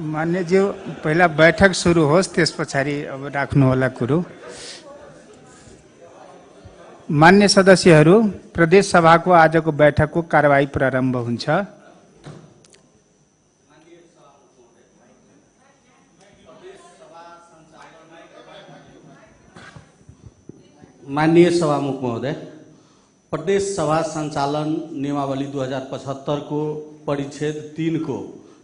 मान्यज्यू पहिला बैठक सुरु होस् त्यस पछाडि अब राख्नु होला कुरो। मान्य सदस्यहरू, प्रदेश सभाको आजको बैठकको कारबाही प्रारम्भ हुन्छ। माननीय सभामुख महोदय, प्रदेश सभा संचालन नियमावली 2075 को परिच्छेद 3 को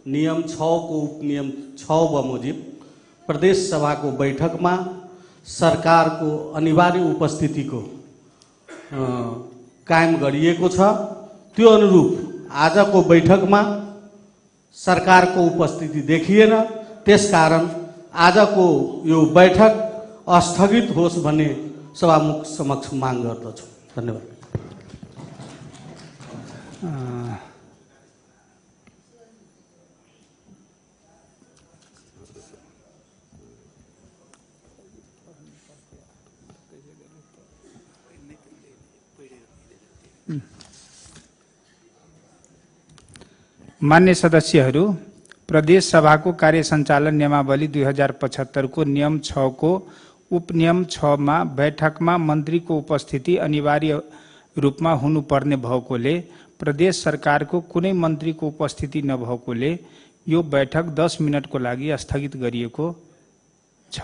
नियम 6 को उपनियम 6 बमोजिब प्रदेश सभा को बैठक में सरकार को अनिवार्य उपस्थिति को कायम गरिएको छ। त्यो अनुरूप आज को बैठक में सरकार को उपस्थिति देखिएन, त्यसकारण आज को यो बैठक स्थगित होस् भन्ने सभामुख समक्ष माग गर्दछु। धन्यवाद। मान्य सदस्यहरू, प्रदेश सभाको कार्य सञ्चालन नियमावली 2075 को नियम 6 को उपनियम 6 में बैठक में मंत्री को उपस्थिति अनिवार्य रूप में हुनुपर्ने भएकोले प्रदेश सरकार को कुनै मंत्री को उपस्थिति नभएकोले यो बैठक 10 मिनट को लागि स्थगित गरिएको छ।